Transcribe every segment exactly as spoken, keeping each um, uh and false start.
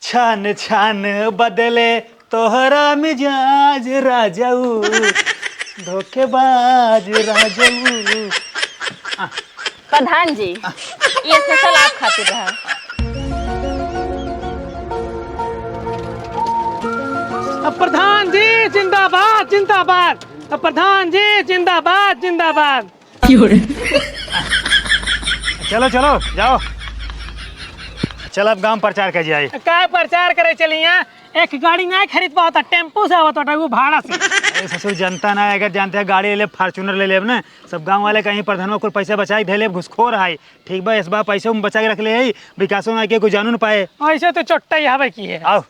छान छान बदले तोहरा मिजाज राजाऊ, धोखेबाज राजाऊ। प्रधान जी, ये स्पेशल आप खातिर रहा। अब प्रधान जी जिंदाबाद, जिंदाबाद। अब प्रधान जी जिंदाबाद, जिंदाबाद। चलो, चलो, जाओ। चल, अब गांव प्रचार कर जाए। का प्रचार करे चली यहाँ? एक गाड़ी ना खरीद पावत, टेम्पू से आवत बाटे, वो भाड़ा से। अरे ससुर, जनता ना, अगर जानते हैं गाड़ी ले ले, Fortuner ले लेब ना, सब गांव वाले कहीं प्रधानवा कुल पैसा बचाई धे लेब, घुसखोर है। ठीक बा, इस बार पैसा हम बचा के रख ले है, विकासो ना के कोई जानू न पाए। ऐसे तो चोट्टा ही हवे की है। आओ।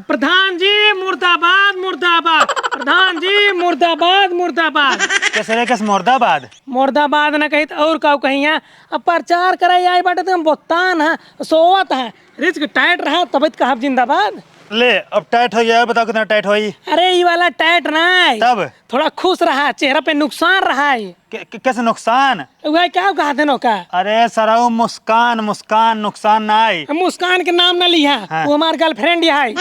प्रधान जी मुर्दाबाद, मुर्दाबाद। प्रधान जी मुर्दाबाद, मुर्दाबाद। कैसे रे, कैसे मुर्दाबाद? मुर्दाबाद ना कही तो और का कही है? अब प्रचार करे आई बाटे तो हम बोतान है, सोवत है, रिस्क टाइट रहा, तबियत कहब जिंदाबाद। ले, अब टाइट हो गया, बताओ कितना टाइट होई? अरे, ई वाला टाइट ना है। तब? थोड़ा खुश रहा, चेहरा पे नुकसान रहा है। के, के, कैसे नुकसान? वह क्या कहा थे नौका? अरे सरऊ, मुस्कान, मुस्कान, नुकसान ना है। मुस्कान के नाम ना लिहा, हाँ। वो हमार गर्लफ्रेंड है।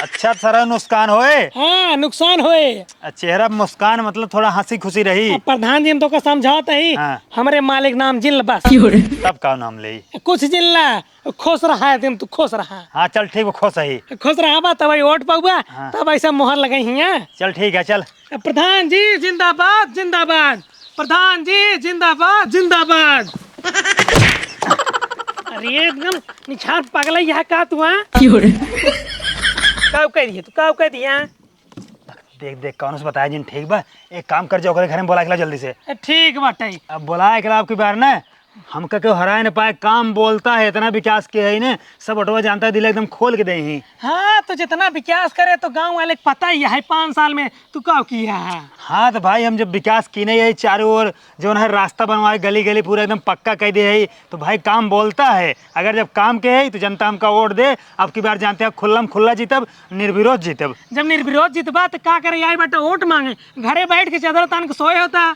अच्छा, सरऊ नुकसान होए? हाँ, नुकसान होए। आ, चेहरा पे मुस्कान मतलब थोड़ा हंसी खुशी रही। अब प्रधान जी, हम तो का समझावत ही, हाँ। हमरे मालिक नाम जिन ल बस। तब का नाम ले? कुछ जिन ला। खुश रहा है तुम, तू खुश रहा। हाँ, चल ठीक बा, खुश ही। खुश रहा बा, तब वही वोट पाऊबा, हाँ। तब ऐसा मोहर लगाई हिया। चल ठीक है, चल। प्रधान जी जिंदाबाद, जिंदाबाद। प्रधान जी जिंदाबाद, जिंदाबाद। अरे एकदम निछार पागल है यहाँ का तू, हाँ? क्यों रे? का कह दिया तू, का कह दिया? देख, देख, कौन से बताया जिन, ठीक बा? एक काम कर, जा ओकरे घर में बोला के ला जल्दी से। ए, ठीक बाटे। अब बोला के ला, अब की बार ना हमका केहू हराए न पाए, काम बोलता है, इतना विकास किया है इन्हें, सब ओटवा जनता दिल एकदम खोल के दे ही। हाँ, तो जितना विकास करे तो गाँव वाले के पता ही है, पाँच साल में तू का किया है? हाँ, तो भाई हम जब विकास कीने ही चारों ओर जौन है रास्ता बनवाए, गली गली पूरा एकदम पक्का कर दे ही, तो भाई काम बोलता है। अगर जब काम के ही तो जनता हमका वोट दे, अब की बार जानते हैं खुल्लम खुल्ला जीतब, निर्विरोध जीतब। जब निर्विरोध जीतबा तो का करे आई बाटे वोट मांगे? घरे बैठ के चादर तान के सोए होता।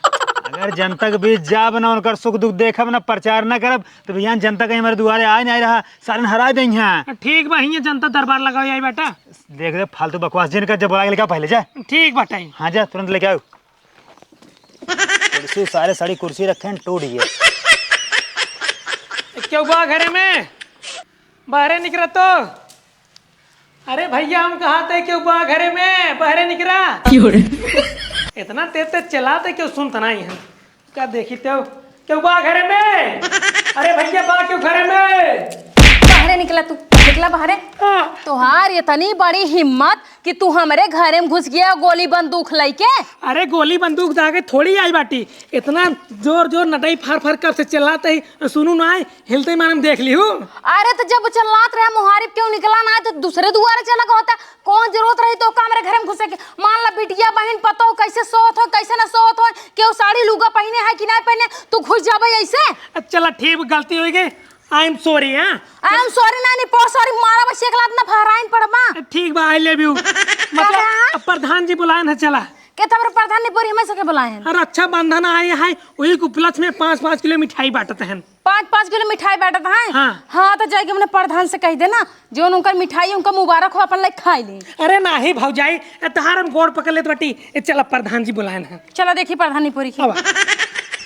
अगर जनता के बीच जाब ना, उनकर सुख दुख देखब ना, प्रचार ना करब, तो भैया जनता कहीं हमारे दुआरे आए नहीं रहा, सारन हरा दें यहाँ। ठीक बा, हियाँ जनता दरबार लगाओ आई बाटे। देख रे, फालतू बकवास जिन कर, जब बोला के लेके आओ पहले जा। ठीक बाटे। हाँ जा, तुरंत लेके आओ। कुर्सी सारे सड़ी कुर्सी रखे हैं, टूट गया। क्यों बा घरे में? बाहरे निकरा तो। अरे भैया, हम कहा थे क्यों बा घरे में, बहरे निकरा। क्यों रे? इतना तेज तेज चलाते क्यों सुनत नहीं है? का देखी तो क्यों बा घरे में? अरे भैया, बा क्यों घरे में? बाहरे निकला तू, निकला बाहरे। हाँ। तोहार इतनी बड़ी हिम्मत कि तू हमरे घरे में घुस गया गोली बंदूक लइके। अरे गोली बंदूक दागे थोड़ी आई बाटी, इतना जोर जोर नटई फार फार कब से चिल्लाते ही सुनू ना आई, हिलते ही मारे में देख ली हूँ। अरे तो जब चिल्लात रहे मुहारिब क्यों निकला ना, तो दूसरे दुआरे चला गया होता। कौन जरूरत रही तो का हमरे घर में घुसे के? मान ला बिटिया बहन पतो कैसे सोत हो, कैसे ना सोत हो, केहू साड़ी लुगा पहने है कि ना पहने, तू घुस जाबे ऐसे? चला ठीक, गलती हो गई, I am sorry। हाँ, I am sorry ना, नहीं पो सॉरी, मारा बस एक लात ना फहराइन पड़बा। ठीक बा, I love you। मतलब अब प्रधान जी बुलाए ना, चला। के तब प्रधान नहीं बोरी हमें सके बुलाए हैं। रक्षाबंधन आए है, वही के उपलक्ष्य में पाँच पाँच किलो मिठाई बांटत हैं। पाँच पाँच किलो मिठाई बांटत हैं? हाँ। हाँ, तो जाके अपने प्रधान से कह देना, जो उनकर मिठाई उनका मुबारक हो, अपन लाइक खाई ली। अरे नाही भौजाई, ए, तहार हम गोड़ पकड़ लेत बाटी। ए, चला प्रधान जी बुलाए हैं। चला देखी प्रधान नहीं पूरी की। अब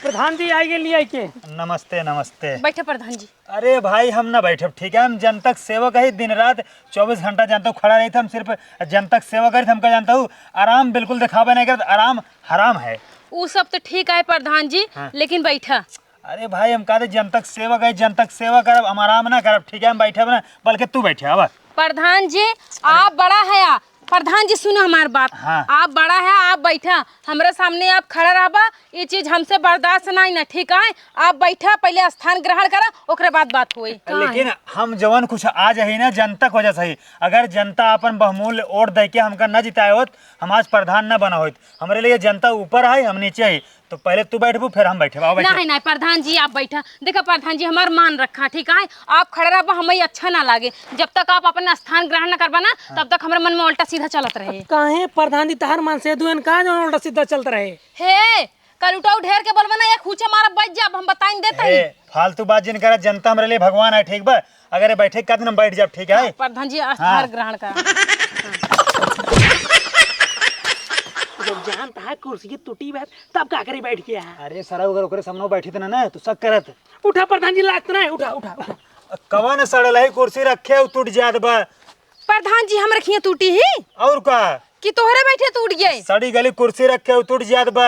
प्रधान जी आइए, ले आई के। नमस्ते, नमस्ते। बैठे प्रधान जी। अरे भाई, हम ना बैठब, ठीक है? हम जनता के सेवक है, दिन रात चउबीस घंटा जनता खड़ा रही थे। हम सिर्फ जनता के सेवा करी थे, हमका जानता हूँ, आराम बिल्कुल दिखावे नहीं करत, आराम हराम है। उ सब तो ठीक है प्रधान जी, हाँ। लेकिन बैठा। अरे भाई, हम कहते जनता के सेवक है, जनता के सेवा करब, हम आराम ना करब, ठीक है? हम बैठब ना, बल्कि तू बैठे, अब। प्रधान जी, आप बड़ा है, प्रधान जी, सुनो हमार बात। हाँ। आप बड़ा है, आप बैठा, हमरे सामने आप खड़ा रहबा, ये चीज हमसे बर्दाश्त नहीं ना, ठीक है? आप बैठा, पहले स्थान ग्रहण करा, ओकरे बाद बात होई। लेकिन हम जवन कुछ आज है ना, जनता के वजह से ही। अगर जनता अपन बहुमूल्य वोट दे के हमका न जिताए होत, हम आज प्रधान न बना होत। हमरे लिए जनता ऊपर है, हम नीचे है। तो पहले तू बैठबू, फिर हम बैठे। आओ, बैठे। नहीं, नहीं, प्रधान जी, आप बैठा। देखा प्रधान जी, हमार मान रखा, ठीक है? आप खड़ा रहबा, हमें अच्छा ना लागे। जब तक आप अपन स्थान ग्रहण न करबा ना, हाँ। तब तक हमरे मन में उल्टा सीधा चलत रहे। काहे प्रधान जी, तहार मन से दुएन का जो उल्टा सीधा चलत रहे? हे, तलुटऊ ढेर के बोलबा ना, एक हुचा मारब, बैठ जाब, हम बताइन देत हई। ए, फालतू बात जिन करा, जनता हमरे लिए भगवान है, ठीक बा? अगर ये बैठे का दिन हम बैठ जाब, ठीक है? प्रधान जी, हाँ। आहार ग्रहण करा। जब जानता है कुर्सी टूटी बात, तब का करे बैठ गया है? अरे सरऊ, अगर ओकरे सामने बैठी त ना, ना, तू शक करत। उठा प्रधान जी, लागत ना है, उठा, उठा, उठा। कवन सड़ल है कुर्सी रखे, उ टूट जात बा। प्रधान जी, हम रखिए टूटी ही। और का? कि तोहरे बैठे टूट गए? सड़ी गली कुर्सी रखे, उ टूट जात बा।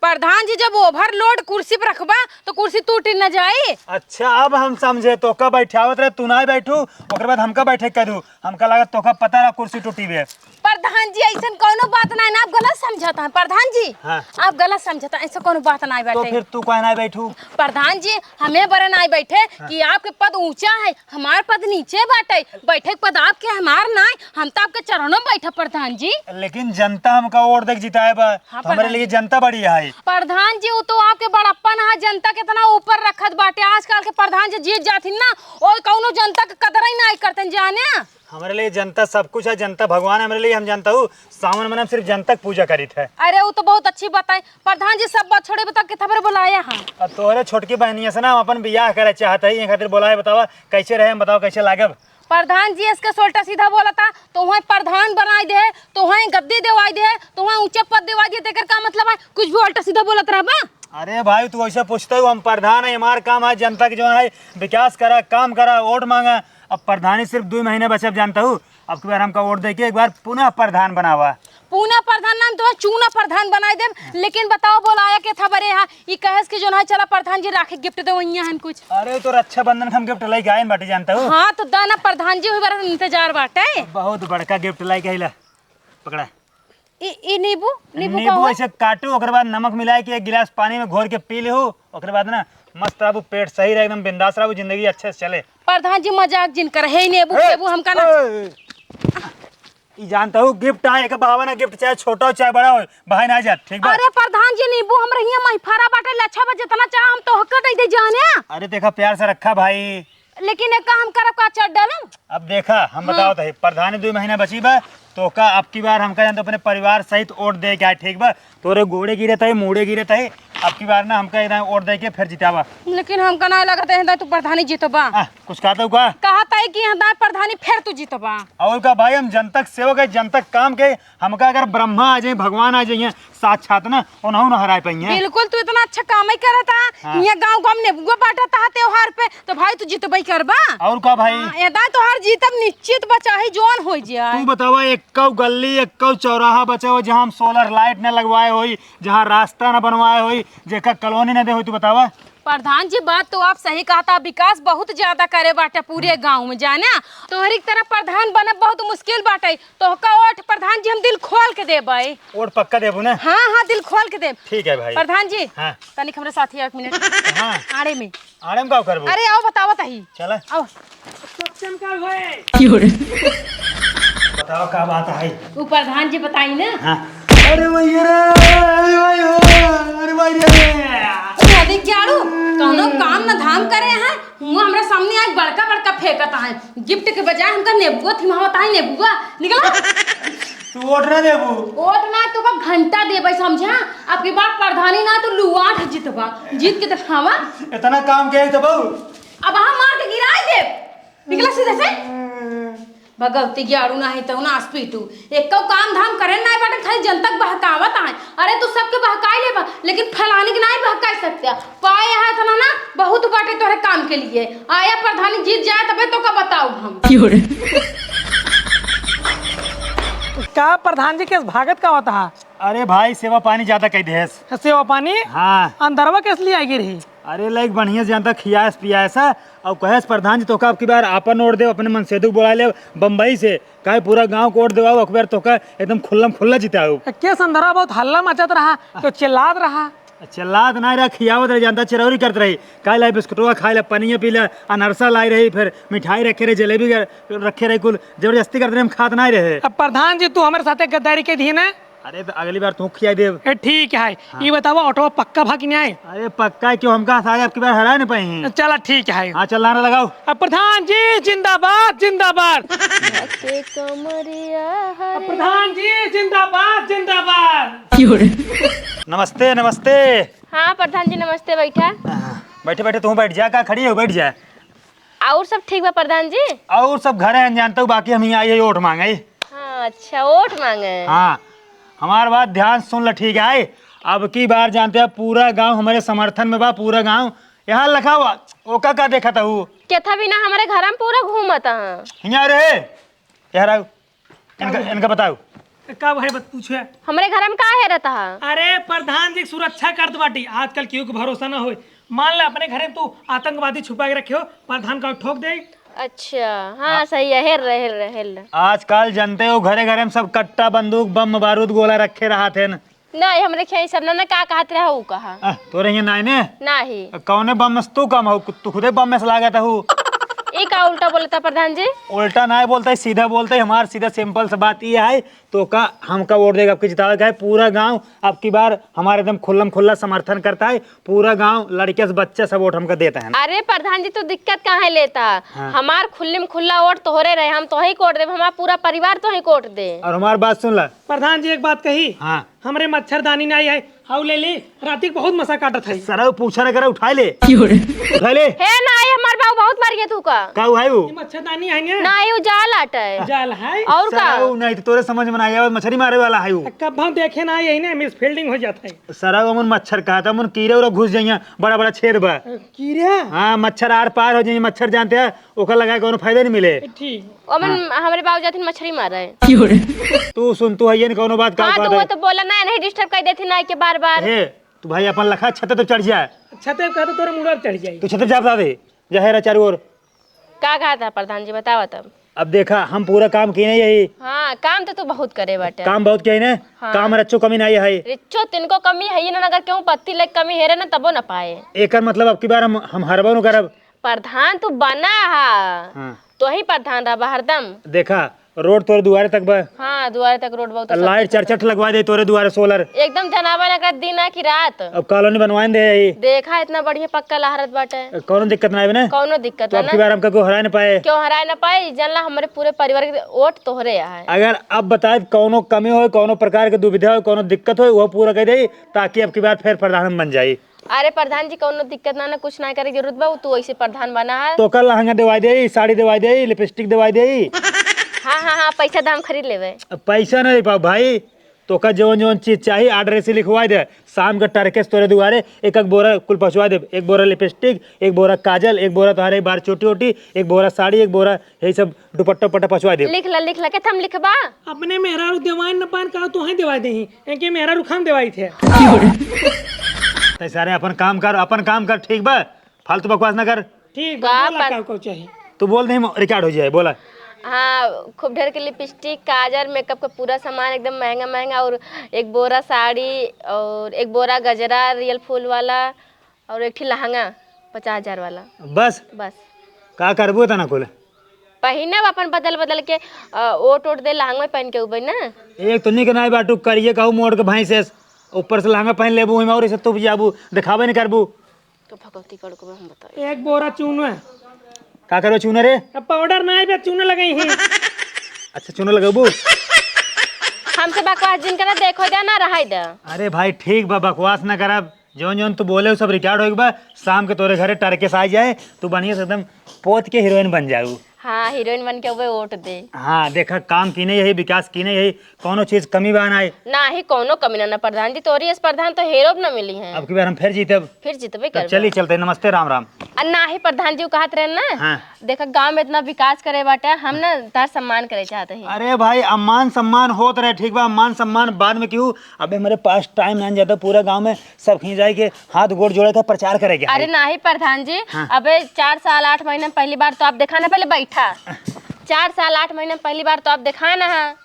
प्रधान जी, जब overload कुर्सी पर रखबा, तो कुर्सी टूट न जाई। अच्छा, अब हम समझे, तोका बैठावत रहे, तू ना बैठू, ओकर बाद हमका बैठे कह दू। हमका लागत तोका पता रहा कुर्सी टूटी बे। प्रधान जी, ऐसन कौनो बात ना है ना, आप गलत समझता है प्रधान जी। हाँ। आप गलत समझता है, ऐसा कौनो बात ना तो बाटे। फिर तू काहे ना बैठू? प्रधान जी, हमें बरे ना बैठे हाँ। कि आपके पद ऊंचा है, हमार पद नीचे बाटे, बैठे के पद आपके, हमार ना है, हम तो आपके चरणों में बैठा प्रधान जी। लेकिन जनता हमका वोट देके जिताए बा, हाँ, हमरे प्रधान लिए जी। जनता बड़ी है। प्रधान जी, वो तो आपके बड़प्पन है, जनता के इतना ऊपर रखत बाटे। आजकल के प्रधान जी जीत जाथिन ना, ओ कौनो जनता के कदर ही ना करतन जाने। हमरे लिए जनता सब कुछ है, जनता भगवान है हमरे लिए, हम जनता हूँ, सावन में हम सिर्फ जनता के पूजा करीत है। अरे, वो तो बहुत अच्छी बात है। प्रधान जी, सब बात छोड़े, बताओ, कितना बार बुलाया है? अब तोहरे छोटकी बहनिया से ना हम अपन बियाह करे चाहत है, ये खातिर बुलाए, बतावा, कैसे रहे, हम बताओ, कैसे लागब? प्रधान जी, इसके से उल्टा सीधा बोलता, तो वहीं प्रधान बनाई दे, तो वहीं गद्दी देवाई दे, तो वहीं ऊंचा पद देवाई दे, तेकर का मतलब है? कुछ भी उल्टा सीधा बोलत रहबा? अरे भाई, तू ऐसे पूछते हो, हम प्रधान है, हमार काम है जनता के जो है विकास करा, काम करा, वोट मांगा। अब प्रधानी सिर्फ दो महीने बचे, अब जानता हूँ, अब की बार हमका वोट दे के एक बार पुनः प्रधान बनावा। पूना प्रधान नाम तो चूना प्रधान बनाई देब, लेकिन बताओ, बोलाया के था बरे यहाँ, ई कहेस कि जो ना चला प्रधान जी राखे गिफ्ट दे वही हन कुछ। अरे, तो रक्षाबंधन के हम गिफ्ट लेके आए बाटे, जानता हूँ। हाँ, तो दाना प्रधान जी हुई बार इंतजार बाटे। बहुत बड़का गिफ्ट लेके आइला, पकड़ा। ई, ई नींबू, नींबू का नींबू हुआ? ऐसे काटू, ओकर बाद नमक मिलाए के एक गिलास पानी में घोर के पी लेहू, ओकर बाद ना मस्त रहबू, पेट सही रहे, एकदम बिंदास रहबू, जिंदगी अच्छे से चले। प्रधान जी मजाक जिन कर, हे नींबू, ए, नींबू हमका ना। ए, ई जानता हूँ गिफ्ट आए, एक बहावा ना गिफ्ट चाहे छोटा हो चाहे बड़ा हो, भाई ना जात, ठीक बा? अरे प्रधान जी नींबू हमरे हियां महिफारा बाटे, लच्छा बा, जितना चाह हम तोहका दे दे जाने। अरे देखा प्यार से रखा भाई। लेकिन एक हम करब का चट डालम? अब देखा, हम हाँ। बताओ तही, प्रधानी दो महीना बची बा, तो का अब की बार हमका जानते अपने परिवार सहित वोट दे के आए, ठीक बा? तोरे गोड़े गिरत है, मूड़े गिरत है, अब की बार ना हमका एकदम वोट दे के फिर जितावा। लेकिन हमका ना लगत है, तू प्रधानी जीतबा। आ, कुछ कहता हूँ का? कहत है कि यहाँ प्रधानी फिर तू जीतबा। और का भाई, हम जनता के सेवक है, जनता के काम के, हमका अगर ब्रह्मा आ जाए, भगवान आ जाए, साक्षात ना, उन्हों ना हराए पाई हैं। बिल्कुल, तू इतना अच्छा काम ही करत है। हाँ। यहाँ गाँव गाँव में नेबुआ बांटत है त्योहार पे, तो भाई तू जितबई करबा। और का भाई? हाँ, एदा तोहार जीतब निश्चित बा, चाहे जौन हो जाए। तू बतावा, एक्कौ गल्ली, एक्कौ चौराहा बचा हो, जहाँ हम सोलर लाइट न लगवाए होई, जहाँ रास्ता न बनवाए होई, जेका कॉलोनी न दे होई, तू बतावा। प्रधान जी, बात तो आप सही कहता, विकास बहुत ज्यादा करे बाटे पूरे गाँव में, जाना। तोहरी की तरह प्रधान बनब बहुत मुश्किल बाटे। तोहका वोट प्रधान जी हम दिल खोल के देबै। वोट पक्का देबू ना? हाँ, हाँ, दिल खोल के देब। ठीक है भाई। प्रधान जी, हाँ। तनिक हमरे साथी एक मिनट। हाँ। आड़े में। आड़े में का करबू? अरे आओ, बतावत ही। चला। आओ। बताओ का बात है? वो प्रधान जी बताई ना। हाँ। अरे भैया रे, अरे भाई हो, अरे भाई रे। अरे अधिक झाड़ू, कौनो काम न धाम करे हैं, हुआ हमरा सामने आज बड़का बड़का फेंकत है। गिफ्ट के बजाय हमका नेबुआ थिमावत है, नेबुआ। निकला। तू वोट ना देबू। वोट ना, तू का घंटा देबै, समझा? अब की बार प्रधानी ना, तू लुआठ जीतबा। जीत के दिखावा। इतना काम के है तो बहू। अब हम मार के गिराई दे। निकला सीधे से। भगवती ग्यारू ना है तो ना आस पीटू। एको काम धाम करे ना बाटे, खाली जनता के बहकावत आए। अरे तू सबके बहकाई लेबा, लेकिन फलानी के नहीं बहकाई सकते। पाए यहाँ इतना ना बहुत बाटे तोहरे काम के लिए। आया प्रधानी जीत जाए तबे तोका बताउब हम। का प्रधान जी केस भागत का होता है? अरे भाई, सेवा पानी ज्यादा कई देस। सेवा पानी? हाँ। अंदरवा केस लिए आई रही? अरे लाइक बढ़िया से जानता, खियास पियास है। और कहेस प्रधान जी तोका अब की बार आपन वोट देब, अपने मनसेधु बुला लेब बम्बई से। काहे पूरा गाँव को वोट देवाओ, अकबर तोका एकदम खुल्लम खुल्ला जिताओ। केस अंदरवा बहुत हल्ला मचत रहा, तो चिल्लात रहा। चिल्लात ना रहा, खियावत रहे, जानता चिरौरी करत रही। काहे लाई बिस्कुटवा खाए ला, पनिया पी ला, अनरसा लाई रही, फिर मिठाई रखे रहे, जलेबी रखे रहे, कुल जबरदस्ती करत रहे, हम खात ना रहे। अब प्रधान जी, तू हमरे साथे गद्दारी के दिए ना? अरे तो अगली बार तू खिया देब। ए, ठीक है। हाँ। ये बतावा, ऑटो पक्का भा कि नहीं आए? अरे पक्का है, क्यों हमका सारे अब की बार हरा नहीं पाई हैं। चला ठीक है। हाँ, चल नारा लगाओ। अब प्रधान जी जिंदाबाद, जिंदाबाद। के कमरिया हरे। अब प्रधान जी जिंदाबाद, जिंदाबाद। नमस्ते, नमस्ते। हाँ प्रधान जी, नमस्ते, बैठा। बैठे बैठे तू बैठ जा, का खड़ी हो, बैठ जा। और सब ठीक बा प्रधान जी? और सब घरे हैं, जानते हो, बाकी हम यहाँ आइए वोट मांगे। हाँ, अच्छा, वोट मांगे। हाँ, हमार बात ध्यान सुन ल, ठीक है? अब की बार जानते हैं, पूरा गांव हमारे समर्थन में बा, पूरा गांव। यहाँ लखा हुआ, ओका का देखत हूँ? केथा बिना हमारे घर में पूरा घूमत हैं। हियाँ रे, यहाँ आओ। इनका, इनका बताओ। का भाई बात पूछे? हमरे घर में का हेरत ह? अरे प्रधान जी के सुरक्षा करत बाटी, आजकल केहू के भरोसा ना होए। मान ले अपने घरे में तू आतंकवादी छुपा के रखे हो, प्रधान का ठोक दे। अच्छा, हाँ, आ- सही है, हेर रहे, हेर रहे, हेर रहे। आजकल जानते हो घरे घरे में सब कट्टा बंदूक बम बारूद गोला रखे रहत हैं। नहीं, हमरे खियाँ ई सब ना, ना का कहत रहा ऊ कहा। आ, तोरे हियाँ नाई ने? नाही। कौने बम में से तू कम हो? तू खुदे बम में से लागत हूँ। ई का उल्टा बोलता प्रधान जी? उल्टा नाई बोलता है, सीधा बोलता है। हमार सीधा सिंपल सा बात ये है, तो का हमका वोट देगा, आपके जितावे का है। पूरा गांव अब की बार हमारे एकदम खुल्लम खुल्ला समर्थन करता है। पूरा गांव, लड़के से बच्चे सब वोट हमका देता है। अरे प्रधान जी, तू दिक्कत काहे लेता? हाँ। हमार खुल्लम खुल्ला वोट तोहरे रहे, हम तोही वोट देब, हमार पूरा परिवार तोही वोट दे। और हमार बात सुन ला। प्रधान जी एक बात कही। हाँ। हमरे मच्छरदानी नाई है, हाउ ले ली, राती के बहुत मच्छर काटत है। सरऊ पूछा न करे, उठाए ले। क्यों रे? उठाए ले। हे नाई, हमार बाबू बहुत मारिए तू का। का है वो? ये मच्छरदानी है ने? नाई, वो जाल आटा है। जाल है? और का? सरऊ नहीं तो तोरे समझ में ना आवे, मछरी मारे वाला है वो। कब हम देखे ना, यही ने मिस फील्डिंग हो जाता है। सरऊ अमन मच्छर कहा था, अमन कीड़े उड़ा घुस जाइए, बड़ा बड़ा छेद बा। कीड़े? हाँ, मच्छर आर पार हो जाइए, मच्छर जानते हैं, ओकर लगाए कोनो फायदा नहीं मिले। ठीक। ओमन हाँ। हमरे बाबू जाथिन मछरी मारे। तू सुन, तू हइये न कौनो बात का हाँ, बात तो वो है। तो बोला ना, नहीं डिस्टर्ब कर देथिन ना के बार बार। हे, तू भाई अपन लखा छत पे चढ़ जा। छत पे कहते तोरे मुड़ा पे चढ़ जाई। तू छत पे जा बता दे, जा हेरा चारों ओर। का कहा था प्रधान जी, बतावा तब। अब देखा, हम पूरा काम किए नहीं यही। हाँ, काम तो तू बहुत करे बाटे। काम बहुत किए ने, हाँ। काम रच्चो कमी नहीं है। रिच्चो तिनको कमी है ही ना, अगर क्यों पत्ती ले कमी हेरे ना, तबो ना पाए। एकर मतलब अब की बार हम, हम हरबो न करब। प्रधान तू बना हा। हाँ। तो ही प्रधान रहा हरदम। देखा, रोड तोरे दुआरे तक बा। हाँ, दुआरे तक रोड बहुत अच्छा लाइट दिखता। चरचट लगवा दे तोरे दुआरे सोलर। एकदम जनाबा ना कर दिन आ की रात। अब कॉलोनी बनवाए दे यही। देखा, इतना बढ़िया पक्का लहरत बाटे। कौनो दिक्कत ना आवे ना? कौनो दिक्कत तो ना। अब की बार हमका कोई हराए ना पाए। क्यों हराए ना पाए? ई जानला, हमरे पूरे परिवार के वोट तोहरे यहाँ है। अगर अब बताए, कौनो कमी होए, कौनो प्रकार के दुविधा होए, कौनो दिक्कत होए, वो पूरा कर दे, ताकि अब की बार फिर प्रधान हम बन जाई। अरे प्रधान जी, कौनो दिक्कत ना, ना कुछ ना करे के जरूरत बा, तू ऐसे प्रधान बना है। तो कल लहंगा दिवाई दे, साड़ी दिवाई दे, लिपस्टिक दिवाई दे। हाँ, हाँ, हाँ, पैसा दाम खरीद लेवे। अब पैसा नहीं पाओ भाई, तो का जवन जवन चीज चाहिए, ऑर्डर ऐसे लिखवाई दे। शाम के टरकेस तोरे दुआरे एक एक बोरा कुल पहुँचवा दे। एक बोरा लिपस्टिक, एक बोरा काजल, एक बोरा तुम्हारे बार चोटी ओटी, एक बोरा साड़ी, एक बोरा यही सब दुपट्टा उपट्टा पहुँचवा दे। लिख ला, लिख ला, के थम लिखबा? अपने मेहरारू देवाइन न पान का, तोहे देवाई देही। एके मेहरारू खान देवाई थे। तै सारे अपन काम कर, अपन काम कर, ठीक बा? फालतू बकवास ना कर। ठीक बा, का बोला पर- का, का चाहिए? तू बोल दे, रिकॉर्ड हो जाए, बोला। हाँ, खूब ढेर के लिपस्टिक, काजल, मेकअप का पूरा सामान एकदम महंगा महंगा, और एक बोरा साड़ी, और एक बोरा गजरा रियल फूल वाला, और एक ठी लहंगा पचास हजार वाला। बस? बस। का करबू इतना कुल? पहिनब अपन बदल बदल के, अ, ओट ओट दे लहंगा में पहन के उबे ना। एक तो निक नाई बाटू, करिए कहू मोड़ के भैंस एस, ऊपर से लहंगा पहन लेबू, ओहिमा और इसे तुप जाबू, दिखाबे नहीं करबू। तो भगवती कड़ को हम बताई। एक बोरा चूना। का करबे चूना रे? अब पाउडर ना आइबे, चूना लगई ही। अच्छा, चूना लगबू? हमसे बकवास जिन करा, देखो दे ना रहाई दे। अरे भाई, ठीक बा, बकवास ना करब। जौन जौन तू बोले, उ सब रिकॉर्ड होइक बा। शाम के तोरे घरे टरकेस आ जाए, तू बढ़िया से एकदम पोत के हीरोइन बन जाऊ। हाँ, हीरोइन बन के उबे वोट दे। हाँ, देखा, काम कीने यही, विकास कीने यही, कौनो चीज कमी बा नाई। नाही, कौनो कमी ना, ना प्रधान जी, तोरी अस प्रधान तो हीरो भी ना मिली हैं। अब की बार हम फिर जीतब। फिर जीतबे तब करबे। चली चलते, नमस्ते, राम राम। आ नाही प्रधान जी, उ कहत रहे ना, हाँ। देखा, गांव में इतना विकास करे बाटे, हम ना तार सम्मान करे चाहते हैं। अरे भाई, अम्मान सम्मान होत रहे, ठीक बा, अम्मान सम्मान बाद में क्यों, अबे हमारे पास टाइम नहीं जाता, पूरा गांव में सब खींच जाए के हाथ गोड़ जोड़े के प्रचार करे के अरे है। नाही प्रधान जी, हाँ। अबे चार साल आठ महीने में पहली बार तो आप देखा ना, पहले बैठा। चार साल आठ महीने में पहली बार तो आप देखा ना है।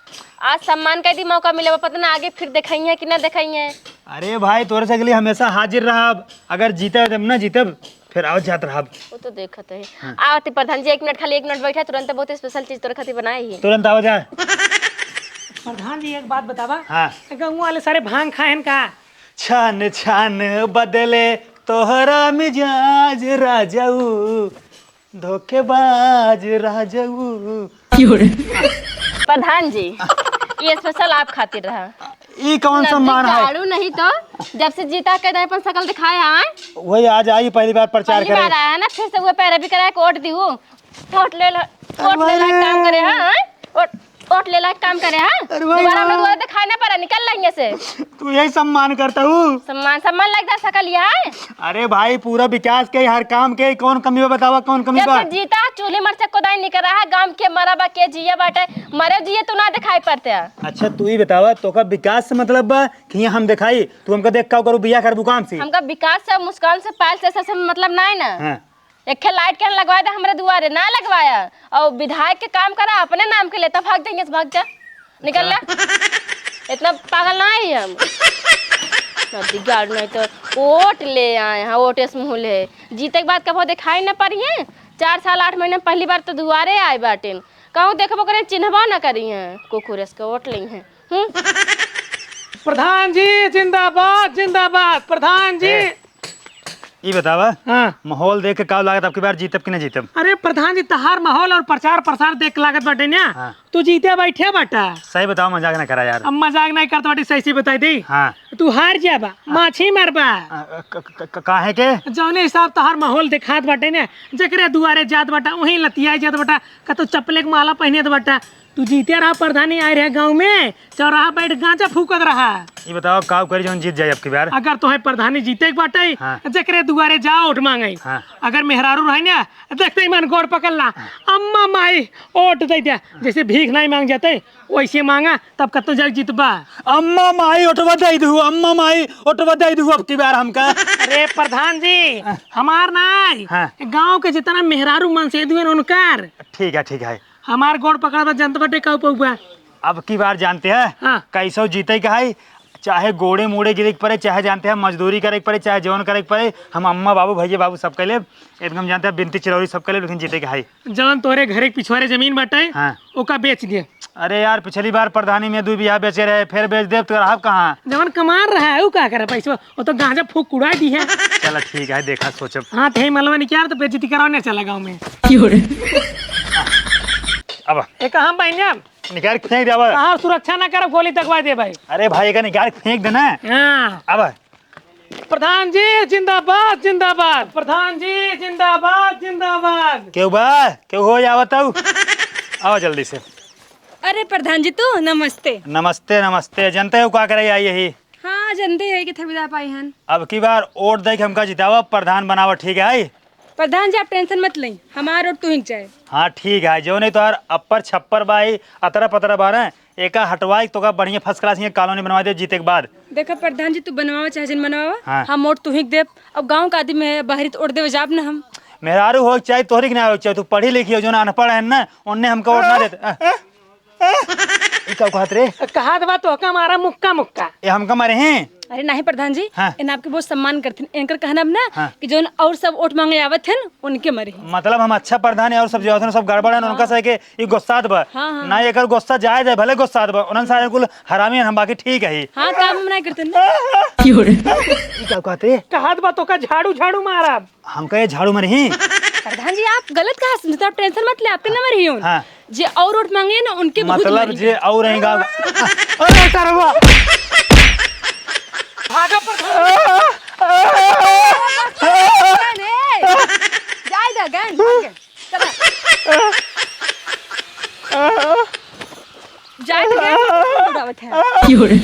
आज सम्मान कर दी, मौका मिले, पता ना आगे फिर देखाई है कि ना देखाई है। अरे भाई, तोरे से के लिए हमेशा हाजिर रहब। अगर जीते जब ना जीतब, फिर आओ जात रहब। वो तो देखत है। हाँ। आवत ही प्रधान जी, एक मिनट, खाली एक मिनट बैठा, तुरंत बहुत स्पेशल चीज तोरे खातिर बनाए ही। तुरंत आओ जा। प्रधान जी, एक बात बतावा। हाँ। गाँव वाले सारे भांग खाएन का? छान छान बदले तोहरा मिजाज राजाऊ, धोखेबाज राजाऊ। प्रधान जी, ये स्पेशल आप खातिर रहा। ई कौन सम्मान है? झाड़ू नहीं तो, जब से जीता के अपन शकल दिखाए आए। वही आज आई पहली बार प्रचार पहली करे। बार आया ना, फिर से वो पैरवी कराए के वोट दिहू। वोट ले ला, वोट ले ला, अरे। काम करे, हाँ, हाँ? वोट, वोट ले ला, काम करे, हाँ? अरे भाई, दोबारा हम लोग हाँ। दोबारा दिखाई ना पड़ा, निकल लेंगे से। तू यही सम्मान करता हूँ? सम्मान, सम्मान लगता शकल यह है? अरे भाई, पूरा विकास के, हर काम के, कौन कमी बा बतावा, कौन कमी जब बा? से जीता, चूल्हे मर से कोदाई निकल रहा है, गांव के मरा बा के जिया बाटे, मरे जिए तो ना दिखाई पड़ते हैं। अच्छा, तू ही बतावा, तोका विकास से मतलब बा कि यहाँ हम दिखाई, तू हमका देख का करू, बिया करबू काम से? हमका विकास से, मुस्कान से, पायल से, सबसे मतलब ना है ना। हाँ। एक ठे लाइट के लगवा दे हमरे दुआरे, ना लगवाया। और विधायक के काम करा, अपने नाम के लेता, भाग जाएंगे, भाग जा, निकल ले। इतना पागल ना है हम। ना बिगाड़, नहीं तो वोट ले आए हैं, वोट इस मुँह ले। जीते के बाद कबो दिखाई ना पड़ी है। चार साल आठ महीने में पहली बार तो दुआरे आए बाटिन। कहूँ देखबो करें, चिन्हबो ना करी हैं, कुकुर इसके वोट ली हैं। हम्म? प्रधान जी जिंदाबाद, जिंदाबाद, प्रधान जी। ए, ई बतावा, हाँ। माहौल देख के का लागत, अब की बार जीतब कि ना जीतब? अरे प्रधान जी, तहार माहौल और प्रचार प्रसार देख के लागत बाटे ना, हाँ। तू जीते बैठे बाटा। सही बतावा, मजाक ना करा यार। अब मजाक नहीं करत बाटी, सही सही बताई दी। हाँ। तू हार जाबा, माछी मारबा। आ, क-, क-, क-, काहे के? जौने हिसाब तहार माहौल देखात बाटे ना, जेकरे दुआरे जात बाटा, वहीं लतियाए जात बाटा, कतौ चप्पले के माला पहनत बाटा। तू जीते रहा प्रधानी, आए रहे गाँव में, चौराहा बैठ गांजा फूकत रहा। ई बतावा, का करी जौन जीत जाए अब की बार? अगर तोहे प्रधानी जीते के बाटे, हाँ। जेकरे दुआरे जा वोट मांगे। हाँ। अगर मेहरारू रहे ना, देखते ही मन गोड़ पकड़ ला, अम्मा माई वोट दे दे। जैसे भीख नहीं मांग जाते, वैसे मांगा, तब कतौ जाके जीतबा। अम्मा माई वोटवा दे दू, अम्मा माई वोटवा दे दू अब की बार हमका। अरे प्रधान जी, हाँ। हमार नाई, हाँ। गाँव के जितना मेहरारू मनसेधू हैं उनकर। ठीक है, ठीक है। हमार गोड़ पकड़ा बा, जनता बाटे का पौबा। अब की बार जानते हैं, हाँ। कैसो जीते के है, चाहे गोड़े मूड़े गिरे के पड़े, चाहे जानते हैं मजदूरी करे के पड़े, चाहे जौन करे के पड़े, हम अम्मा बाबू भैया बाबू सब के लेब, एकदम जानते हैं बिनती चिरौरी सब के लेब, लेकिन जीते के है। जौन तोरे घरे के पिछवारे जमीन बाटे, हाँ। ओका बेच दे। अरे यार, पिछली बार प्रधानी में दू बीघा बेचे रहे, फिर बेच देब तो रहब कहाँ? जवन कमार रहा है, ऊ का करे पैसवा? वो तो गांजा फूक उड़ा दी है। चला ठीक है, देखा सोचब। हाँ, थे मलवा निकाल तो बेइज्जती करावने चला गाँव में। क्यों रे? अब एक हम बहनिया निकाल के फेंक देबा। कहाँ सुरक्षा ना करब, गोली दगवा दे भाई। अरे भाई, एका निकाल के फेंक देना। हाँ। अब प्रधान जी जिंदाबाद, जिंदाबाद। प्रधान जी जिंदाबाद, जिंदाबाद। केहू बा? केहू हो, आवत हऊ? आवा जल्दी से। अरे प्रधान जी, तू नमस्ते। नमस्ते, नमस्ते। जनते हो का करे आई यही? हाँ, जनते है कि थविदा पाई हन। अब की बार वोट दे के हमका जितावा, प्रधान बनावा, ठीक है? प्रधान जी, आप tension मत लें, हमार वोट तू ही चाहे। हाँ, ठीक है, जो नहीं तोहार अप्पर छप्पर बा, ई अतरा पतरा बा ना, एका हटवाई तोका बढ़िया first class यहाँ colony बनवा दे जीते के बाद। देखा प्रधान जी, तू बनवावा चाहे जिन बनवावा, हाँ। हम वोट तू ही देब। अब गाँव का आदमी है, बाहरी तो वोट देवे जाब ना हम। मेहरारू हो चाहे तोहरी के ना हो चाहे, तू पढ़ी लिखी हो, जो ना अनपढ़ है ना, उनने हमका वोट ना देते। आ, ई का कहत रे? कहत बा तोहका मारा मुक्का मुक्का। ए, हमका मारे हैं? अरे नहीं प्रधान जी, हाँ। इन आपके बहुत सम्मान करथिन। इनकर कहना अब ना हाँ। कि जौन और सब वोट मांगे आवत हन, उनके मरे हैं। मतलब हम अच्छा प्रधान है और सब जो आवत हन, सब गड़बड़ है, हाँ। उनका सही के ई गुस्सात बा। हाँ, हाँ। ना एकर गुस्सा जायज है, भले गुस्सात बा। उन्हन सारे कुल हरामी हैं, हम बाकी ठीक है। हाँ, काम हम नहीं करते ना। क्यों रे? ई का कहत रे? कहत बा तोहका झाड़ू झाड़ू मारा। हमका ये झाड़ू मरही? प्रधान जी, आप गलत कहा, मतलब tension मत ले, आपके नंबर ही उन। हाँ। जे और वोट मांगे ना, उनके बहुत मतलब मारी। जे और रहेगा। अरे सरवा। भागा प्रधान। जाए दा गन, भाग गए। चला। जाए दा गन, उड़ावत है। क्यों रे?